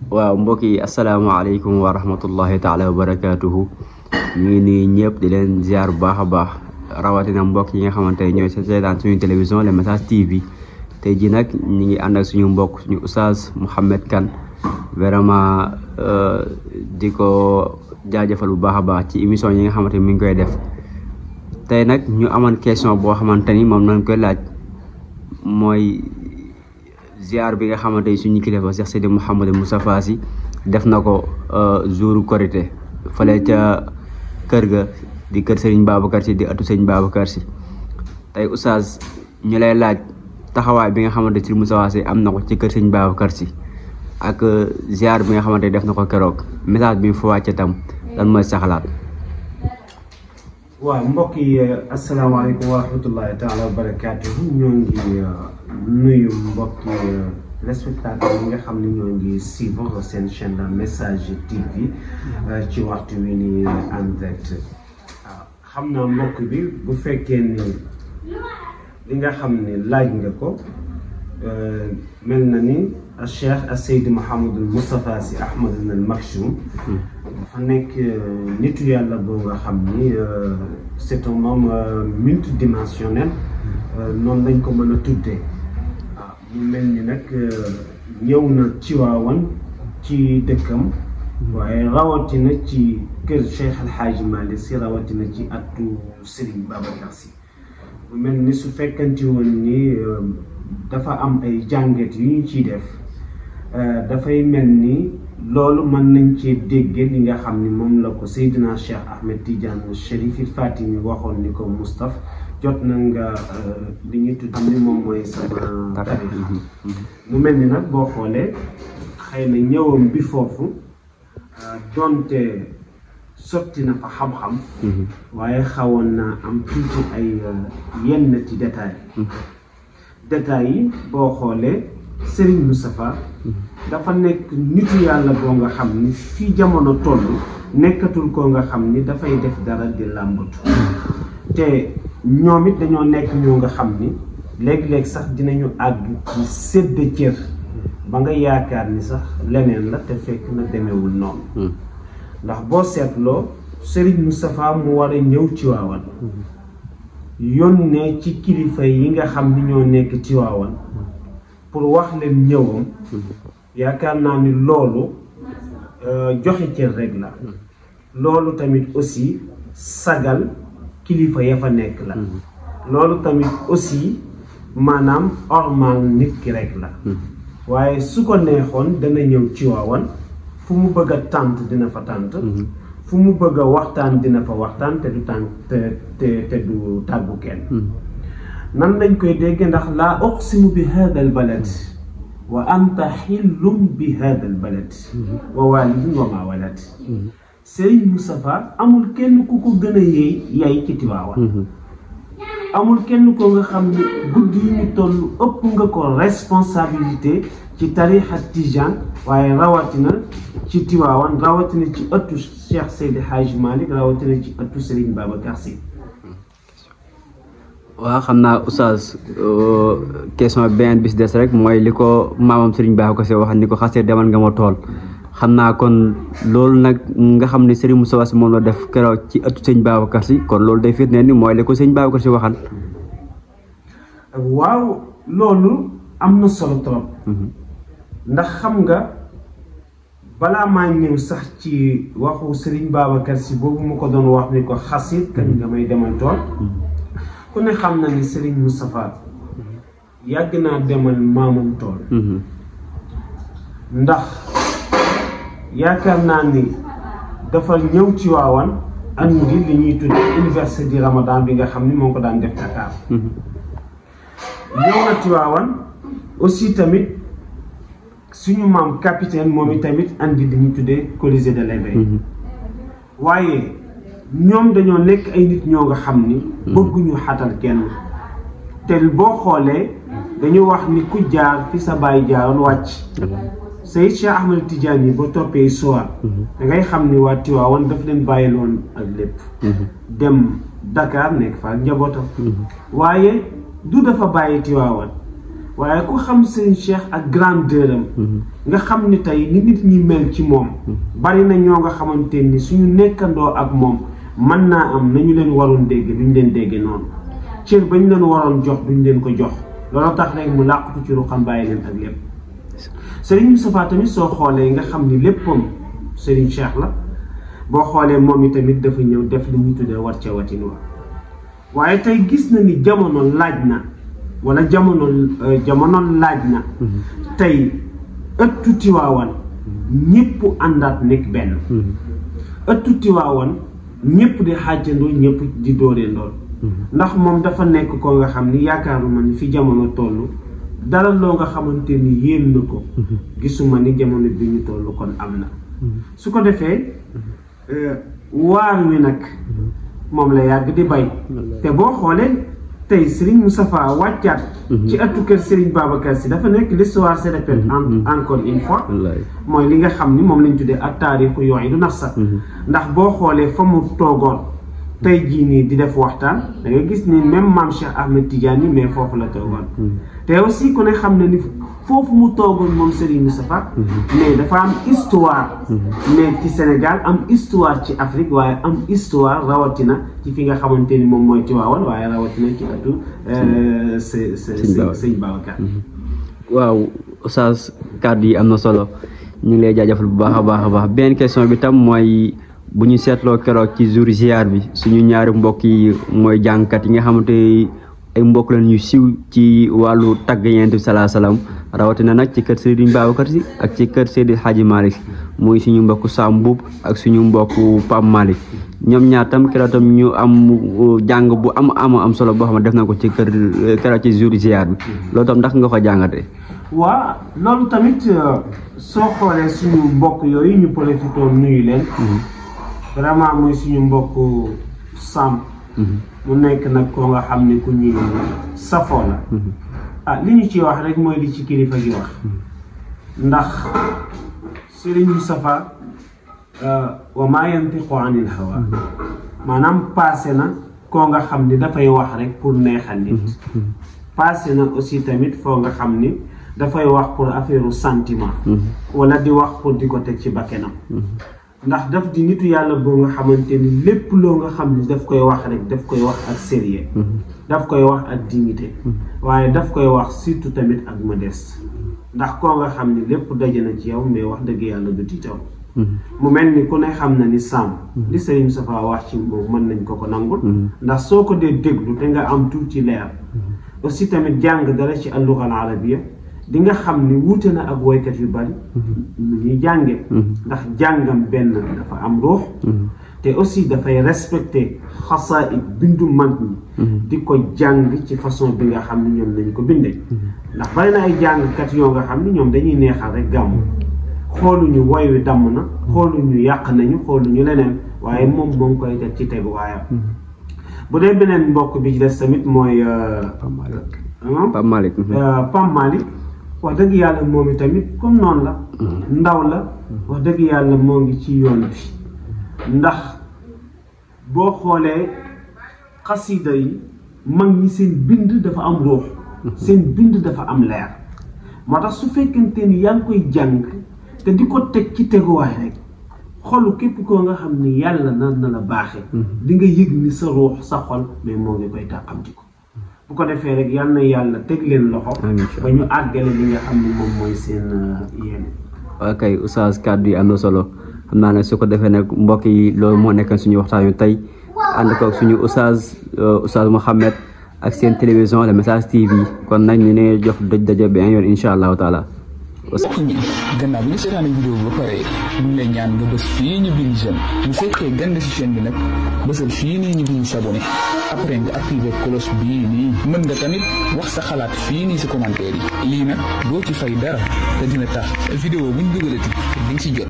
waaw mbokk yi asalaamaaleykum wa rahmatullahi taala wa barakaatuhu. ñu ngi nii ñëpp di leen ziar bu baax a baax rawatina mbokk yi nga xamante ne ñooy seetaan suñu télévision Le Message TV. tey jii nag ñu ngi ànd ak suñu mbokk suñu oustaz Mouhamed Kane vraiment di ko jaajëfal bu baax a baax ci émission yi nga xamante ni mi ngi koy def. tey nag ñu amoon question boo xamante ni moom nañ koy laaj mooy ziar bi nga xamante ni suñu kilifa Cheikh Seydi Mouhamadou Moustapha Sy def na ko jouru korité fale ca kër ga di kër Serigne Babacar Sy di atu Serigne Babacar Sy. tey oustaz ñu lay laaj taxawaay bi nga xamante ni Serigne Moustapha Sy am na ko ci kër Serigne Babacar Sy ak ziar bi nga xamante ni def na ko keroog message bi mu fa wàcce tam lan mooy sa xalaat. waaw mbokk yi asalaamaaleykum wa rahmatullahi taala wa barakaatuhu. ñoo ngi nuyu mbokki respectateurs yi nga xam ne ñoo ngi suivre seen chaîne Le Message TV ci waxtu wi ni en direct. waaw xam naa mbokk bi bu fekkee ni li nga xam ne laaj nga ko mel na ni Cheikh Seydi Mouhamadou Moustapha Sy Ahmad al Maktoum dafa nekk nitu yàlla boo nga xam ni c'est un homme multidimensionnel noonu lañ ko mën a tuddee. waaw mu mel ni nag ñëw na Tiwaawan ci dëkkam waaye rawatina ci kër Cheikh El Hadji Malick Sy rawatina ci atu Serigne Babacar Sy. mu mel ni su fekkanti woon ni dafa am ay jàngat yu ñu ciy def dafay mel ni loolu mën nañ cee dégge li nga xam ni moom la ko Seydina Cheikh Ahmed Tidiane Chérif Fatimi waxoon ni ko Moustapha jot na nga li ñuy tudd xam ni moom mooy sama tarixa. mu mel ni nag boo xoolee xëy na ñëwam bi foofu donte sotti na fa xam-xam waaye xawoon naa am tuuti ay yenn ci détails yi boo xoolee Serigne Moustapha dafa nekk nitu yàlla boo nga xam ni fii jamono toll nekkatul koo nga xam ni dafay def dara di làmbatu te ñoom it dañoo nekk ñoo nga xam ni léeg-léeg sax dinañu àgg ci sédd cër ba nga yaakaar ni sax leneen la te fekk na demewul noonu. ndax boo seetloo Serigne Moustapha mu war a ñëw Tiwaawan yónnee ci kilifa yi nga xam ni ñoo nekk Tiwaawan pour wax leen ñëwam yaakaar naa ni loolu joxe cër rek la. loolu tamit aussi sagal kilifa ya fa nekk la. loolu tamit aussi maanaam ormal nit ki rek la. waaye su ko neexoon dana ñëw Tiwaawan fu mu bëgg a tànt dina fa tànt fu mu bëgg a waxtaan dina fa waxtaan te du tànt te du tàggu kenn. nan lañ koy dégg ndax laa uqsimu bi hada al balad wa anta xillum bi hada al balad wa walidin wa ma walad. Serigne Moustapha amul kenn ku ko gën a yey ci Tiwaawan. amul kenn ko nga xam ne guddi yi ñu toll ëpp nga ko responsabilité ci tarixa Tijaan waaye rawatina ci Tiwaawan rawatina ci ëttu Cheikh Seydi Hadji Malick rawatina ci ëttu Serigne Babacar Sy. waaw xam naa oustaz question beneen bis des rek mooy li ko maamam Serigne Babacar Sy wax ni ko xasee demal nga ma tool. xam naa kon loolu nag nga xam ne Serigne Moustapha Sy moom la def keroog ci ëttu Serigne Babacar Sy kon loolu day firndeel ni mooy li ko Serigne Babacar Sy waxal. waaw loolu am na solo trop. ndax xam nga balaa maa ñëw sax ci waxu Serigne Babacar Sy boobu mu ko doon wax ni ko xasit kañ nga may demal tool. ku ne xam na ni Serigne Moustapha yàgg naa demal maamam tool. ndax yaakaar naa ni dafa ñëw ci Tiwaawan andi li ñuy tudd université du Ramadan bi nga xam ni moo ko daan def Dakar. ñëw na Tiwaawan aussi tamit suñu maam capitaine moom tamit andi li ñuy tuddee Colisée de l'éveil. waaye ñoom dañoo nekk ay nit ñoo nga xam ni bëgguñu xatal kenn te boo xoolee dañu wax ni ku jaar fi sa baay jaaroon wàcc. Seyd Cheikh Ahmed Tidiane yi ba toppee histoire da ngay xam ni waa Tiwaawan daf leen bàyyiloon ak lépp. dem Dakar nekk fa ak njabootam. waaye du dafa bàyyi Tiwaawan waaye ku xam seen Cheikh ak grandeur am nga xam ni tey ni nit ñi mel ci moom bari na ñoo nga xamante ni suñu nekkandoo ak moom mën naa am nañu leen waroon dégg duñ leen dégg noonu cër bañ leen waroon jox duñ leen ko jox loolu tax rek mu làqatu ci ruqam bàyyi leen ak lépp Serigne Moustapha tamit soo xoolee nga xam ni léppam Serigne Cheikh la boo xoolee moom i tamit dafa ñëw def li ñu tuddee war ca watin wa waaye tey gis na ni jamono laaj na wala jamono laaj na tey ëttu Tiwaawan ñëpp àndaat nekk benn ëttu Tiwaawan ñëpp di xàjjandoo ñëpp di dóoreendoo ndax moom dafa nekk ko nga xam ni yaakaaruma ni fi jamono toll dara loo nga xamante ni yéen na ko gisuma ni jamono bi ñu toll kon am na su ko defee waar wi nag moom la yàgg di bay te boo xoolee tey Serigne Moustapha wàccaat ci ëttu kër Serigne Babacar Sy dafa nekk l'histoire se répète encore une fois mooy li nga xam ni moom lañ tuddee ak taarixu yu'iidu nafsa ndax boo xoolee fa mu toogoon tey jii nii di def waxtaan da nga gis ni même maam Cheikh Ahmed Tidiane mais foofu la toogoon te aussi ku ne xam ne ni foofu mu toogoon moom Serigne Moustapha mais dafa am histoire mais ci Sénégal am histoire ci Afrique waaye am histoire rawatina ci fi nga xamante ni moom mooy Tiwaawan waaye rawatina ci atu sëñ Babacar waaw Oustaz kàddu yi am na solo ñu ngi lay jaajëfal bu baax a baax benn question bi tam mooy bu ñu seetloo keroog ci jour ziar bi suñu ñaari mbokk yi mooy jàngkat yi nga xamante ay mbokk lañ ñu siiw ci wàllu tagg Yonent bi salaa salaam rawatina nag ci kër Serigne Babacar Sy ak ci kër Seydi Hadji Malick muy suñu mbokku Sam Mboup ak suñu mbokku Pape Malick ñoom ñaar tam keroog tam ñu am jàng bu am solo boo xam ne def na ko ci kër keroog ci jour ziar bi loolu tam ndax nga ko jàngatee. waa loolu tamit soo xoolee suñu mbokk yooyu ñu profité nuyu leen. vraiment muy suñu mbokk Sam. mu nekk nag koo nga xam ne ku ñuy safoo la li ñu ci wax rek mooy li ci kilifa gi wax ndax Serigne Moustapha wa maa yantiqu anil hawa maanaam passé na koo nga xam ni dafay wax rek pour neexal nit passé na aussi tamit foo nga xam ni dafay wax pour affaire sentiment wala di wax pour di ko teg ci bakkenam ndax daf di nitu yàlla boo nga xamante ni lépp loo nga xam ni daf koy wax rek daf koy wax ak sérieux daf koy wax ak dignité waaye daf koy wax surtout tamit ak modeste ndax koo nga xam ni lépp daje na ci yow mais wax dëgg yàlla du tiitaw mu mel ni ku ne xam na ni Sam li Serigne Moustapha wax ci moom mën nañ ko nangul ndax soo ko dee déglu te nga am tuuti leer aussi tamit jàng dara ci al-lugha al-arabiyya di nga xam ni wuute na ak woykat yu bari nu ñuy jànge ndax jàngam benn dafa am ruux te aussi dafay respecter xasaayid bindu mag ñi di ko jàng ci façon bi nga xam ni ñoom nañ ko bindee ndax bari na ay jàngkat yoo nga xam ni ñoom dañuy neexal rek gàmm xooluñu woy wi damm na xooluñu yàq nañu xooluñu leneen waaye moom moo ngi koy teg ci tegu waayam bu dee beneen mbokk bi ci des tamit mooy Pape Malick wax dëgg yàlla moom i tamit comme noonu la ndaw la wax dëgg yàlla moo ngi ci yoon bi ndax boo xoolee xasida yi mag ñi seen bind dafa am ruux seen bind dafa am leer moo tax su fekkente ni yaa ngi koy jàng te di ko teg ci teguwaay rek xolu képp koo nga xam ni yàlla na la baaxee di nga yëg ni sa ruux sa xol mais moo ngi koy tàqamti ko bu ko defee rek yal na yàlla teg leen loxo ba ñu àggale li nga xam ne moom mooy seen yéene. waaw kay Oustaz kàddu yi am na solo xam naa ne su ko defee nag mbokk yi loolu moo nekk suñu waxtaan yu tey ànd ko suñu Oustaz Mouhamed ak seen télévision Le Message TV kon nag ñu ne jox doj daje benn yoon incha allahu taala. gannaaw bi nga seetaane vidéo bi ba pare ñu ngi lay ñaan nga bës fii ñu bind j'aime bu fekkee gën nga si chaîne bi nag bësal fii nii ñu bind s'abonné après nga activer cloche bii nii mën nga tamit wax sa xalaat fii nii si commentaire yi lii nag doo ci fay dara te dina tax vidéo buñ dugalati di nga si jot.